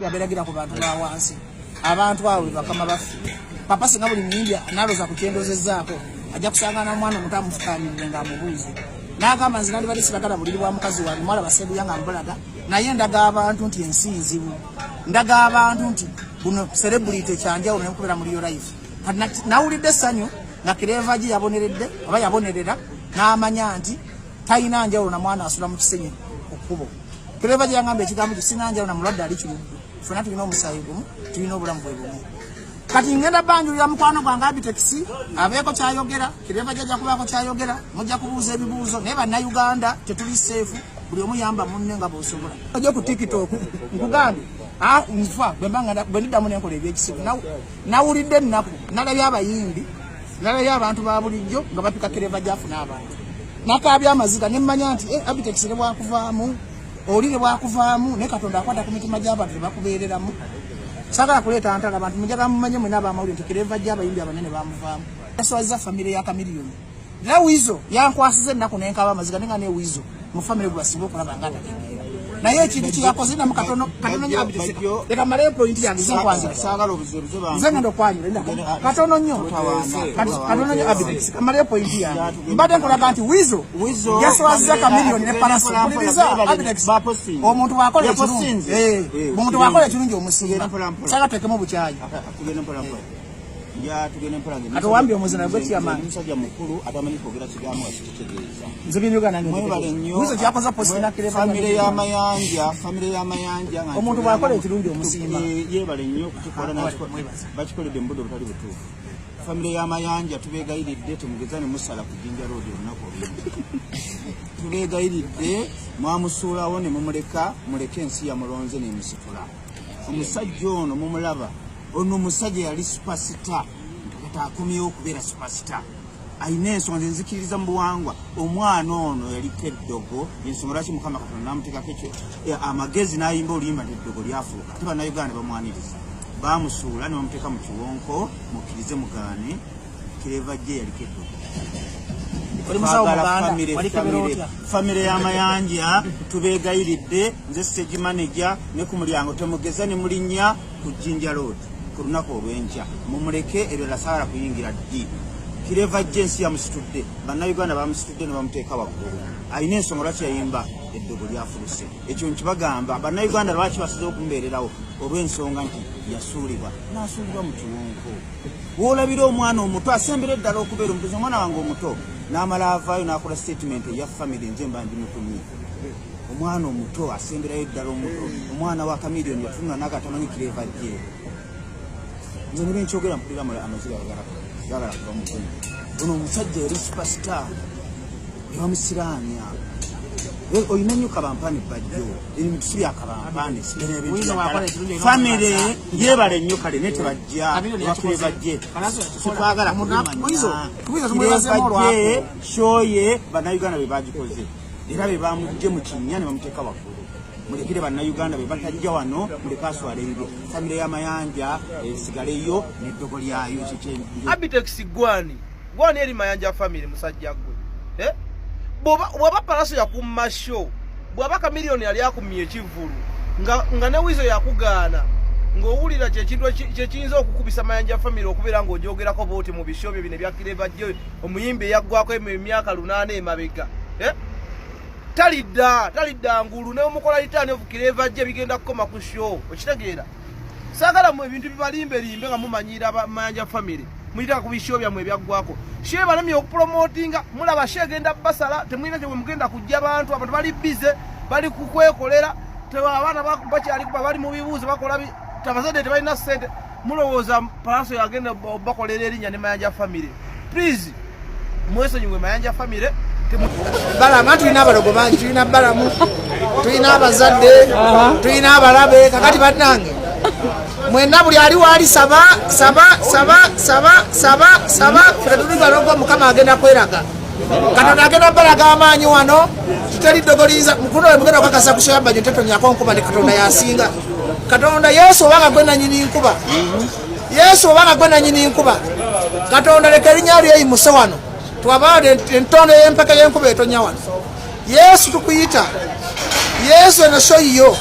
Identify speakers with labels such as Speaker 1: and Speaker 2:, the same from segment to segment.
Speaker 1: Aberagira ku bantu ba wansi, abantu abo be bakama baffe. Papa, singa buli muyimbi naloza ku kyendozezaako, ajja kusanga n'omwana omuto amufukamirire ng'amubuuze n'agamba, "Nze nandibadde sibagala buliri bwa mukazi wange." Mwala basebuya nga mbulaga, naye ndaga abantu nti ensi nzibu, ndaga abantu nti buno celebrity kyanjawulo nekubeera mu real life. Kati nawulidde essanyu nga Clever J yaboneredde oba yabonerera n'amanya nti talina njawulo na mwana asula mu kisenyi ku kkubo. Clever J yangamba ekigambo kyo, "Sina njawulo na mulwadde ali Kiruddu, ffenna tulina omusaayi gumu, tulina obulamu bwe bumu." Kati ngenda banjulira mukwano gwange Abitex, abeeko kyayogera. Clever J ajja kubaako kyayogera, mujja kubuuza ebibuuzo. Naye Bannayuganda, tetuli safe. Buli omu yamba munne nga bw'osobola. Ojja ku TikTok, nkugambye, nfa bwe mba nga bwe ndiddamu nenkola ebyekisibu. Nawulidde ennaku, nalabye abayimbi, nalabye abantu ba bulijjo nga bapika Clever J afuna abantu, nakaabya amaziga nemmanya nti Abitex ne bwakuvaamu, oli ne bwakuvaamu, naye Katonda akwata ku mitima gy'abantu, tebakubeereramu. Saagala kuleeta ntalo. Abantu munjagala mumanye mwena abamawulire nti Clever J abayimbi abanene bamuvaamu. Yaswaziza famire ya Chameleone, era Wizo yankwasiza ennaku nenkaba amaziga, nenga ne Wizo mu famire gwe basinga okulaba nga atategeera, naye ekintu kyeyakoze namu katono katono nnyo. Abitex, leka maleyo point yange, nze nkwanzira.
Speaker 2: Saagala obuzebuze.
Speaker 1: Nze ngenda okwanyula katono nnyo. Kati katono nnyo, Abitex, kamaleyo point yange. Mbadde nkulaga nti Wizo
Speaker 2: Wizo,
Speaker 1: yaswaziza Chameleone ne Pallaso. Mpuliriza, Abitex, omuntu bwakola ekirungi, omuntu bwakola ekirungi omusiima. Saga tutekemu obukyayi.
Speaker 2: Tugende mpola mpola. Ya, tugende mpola.
Speaker 1: Kati owambye omuzina gwe chairman.
Speaker 2: Musajja mukulu atamanyi kwogera kigambo nga kitegeeza.
Speaker 1: Nze bye nange.
Speaker 2: Mwebale nnyo.
Speaker 1: Wizo kyakoza post na Clever.
Speaker 2: Famire y'Amayanja, famire y'Amayanja nga
Speaker 1: Omuntu bw'akola ekirungi omusiima.
Speaker 2: Yeebale nnyo okukikola.
Speaker 1: Ah,
Speaker 2: n'akikola.
Speaker 1: mwebaza.
Speaker 2: Bakikoledde mu budde obutali butuufu. Famire y'Amayanja, tubeegayiridde, temugeza ne musala ku Jinja Road olunaku olumu. Tubeegayiridde, mwamusuulawo ne mumuleka. Muleke, ensi yamulonze n'emusitula. Omusajja ono mumulaba, ono omusajja yali superstar, kati akomyewo okubeera superstar. Ayina ensonga. Nze nzikiririza mu buwangwa. Omwana ono yaliko eddogo, ensonga lwaki Mukama Katonda namuteekako ekyo amagezi n'ayimba oluyimba nti eddogo lyafuuka. Ate Bannayuganda bamwaniriza, bamusuula ne bamuteeka mu kiwonko. Mukkirize mugaane, Clever J yaliko eddogo.
Speaker 1: Oli musawo
Speaker 2: Twagala
Speaker 1: Muganda,
Speaker 2: famire,
Speaker 1: walikebera otya?
Speaker 2: Famire y'Amayanja, tubeegayiridde. Nze stage manager ne ku mulyango, temugeza ne mulinnya ku Jinja Road ku lunaku olw'enkya. Mumuleke, ebirala saagala kuyingira ddi. Clever J ensi yamusitudde, Bannayuganda bamusitudde ne bamuteeka waggulu. Alina ensonga lwaki yayimba eddogo lyafuluse. Ekyo nkibagamba, Bannayuganda lwaki basize okumubeererawo, olw'ensonga nti yasuulibwa, n'asuulibwa mu kiwonko. Woolabira omwana omuto asembera eddala okubeera omutozi, omwana wange omuto n'amala avaayo n'akola statement eya famire, nze mba ndimutumye. Omwana omuto asemberayo ddala omuto, omwana wa Chameleone, yatunula naga atamanyi Clever J. Nze ne benkyogera mpulira amaziga gagala kuva mu gumu. Ono omusajja yali superstar, nebamusiraanya. Olina nnyo kabampane bajjo, ebintu si byakabampane.
Speaker 1: Wizo bw'akola ekirungi olina
Speaker 2: Famire
Speaker 1: okumwasa.
Speaker 2: yebale nnyo. Kale naye tebajja.
Speaker 1: Chameleone yakikoze.
Speaker 2: Clever J
Speaker 1: Pallaso yakikola.
Speaker 2: tetwagala.
Speaker 1: Wizo tumwebazeemu olwako.
Speaker 2: Show ye Bannayuganda be bagikoze, era be bamugje mu kinnya ne bamuteeka waggulu. Mulekere Bannayuganda be batajja wano, muleke aswala ebibyo. Famire y'Amayanja esigaleyo n'eddogo lyayo. Ekyo
Speaker 3: Abitex, gwani gwani eri Mayanja family? Musajja gwe, eh? Bw'oba Pallaso yakumma show, bw'aba Chameleone yali akumye ekivvulu, nga ne Wizo yakugaana, ng'owulira kyekintu kyekiyinza okukubisa Mayanja family okubeera ng'ogyogerako booti mu bisho byo bino ebya Clever J, omuyimbi eyaggwako emyaka 8 emabega, eh? Talidda, talidda ngulu. Neomukola return of Clever J, bigenda kukoma ku show. Okitegeera? Saagala mu ebintu bibalimbelimbe nga mumanyira Mayanja family. Muyita ku bisho byammwe ebyaggwako. Show balemye okupromotinga, mulaba show egenda basala, temulina kye mugenda kujja bantu. Abantu bali busy, bali kukwekolera. Abaana bakyali kuba bali mu bibuuzo, bakola abazadde tebalina ssente. Mulowooza Pallaso yagenda bakolera erinnya ne Mayanja family? Please, mwesonyiwe Mayanja family.
Speaker 1: Balama, tulina abalogo bangi, tulina balamu, tulina abazadde, tulina abalabe. Kakati bannange mwenna, buli ali waali, saba, saba, saba, saba, saba, saba. Ffe tuli balogo. Mukama agenda kweraga, Katonda agenda balaga amaanyi wano. Tuteri ddogo liyinza mukuno mugenda okakasa kusoyamba nyo tetonyako nkuba ne Katonda yasinga. Katonda Yesu, obanga gwe nanyini nkuba, Yesu, obanga gwe nanyini nkuba, Katonda leka erinnya lyeyimuse wano. Twabade entondo y'empaka y'enkuba etonya wano. Yesu, tukuyita Yesu, eno show yiyo.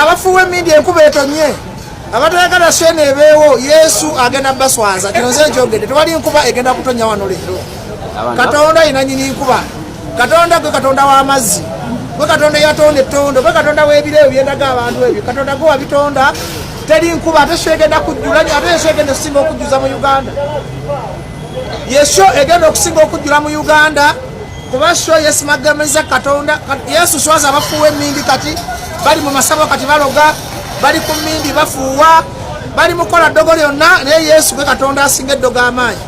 Speaker 1: Abafuuwa emindi enkuba etonye, abatayagala shene ebeewo, Yesu agenda baswaza. Kino nze nkyogedde, tewali nkuba egenda kutonya wano leero. Katonda yina nyini nkuba. Katonda gwe Katonda w'amazzi, gwe Katonda eyatonda ettondo, gwe Katonda w'ebiro ebyo byendaga abantu ebyo. Katonda gwe wabitonda. Teri nkuba, ate show egenda kujjula, ate show egenda okusinga okujjuza mu Uganda, ye show egenda okusinga okujjula mu Uganda, kuba show yesimagamiza Katonda. Yesu swaza abafuuwa emindi. Kati bali mu masabo, kati baloga, bali ku mindi, bafuuwa, bali mukola ddogo lyonna, naye Yesu gwe Katonda asinga eddogo amaanyi.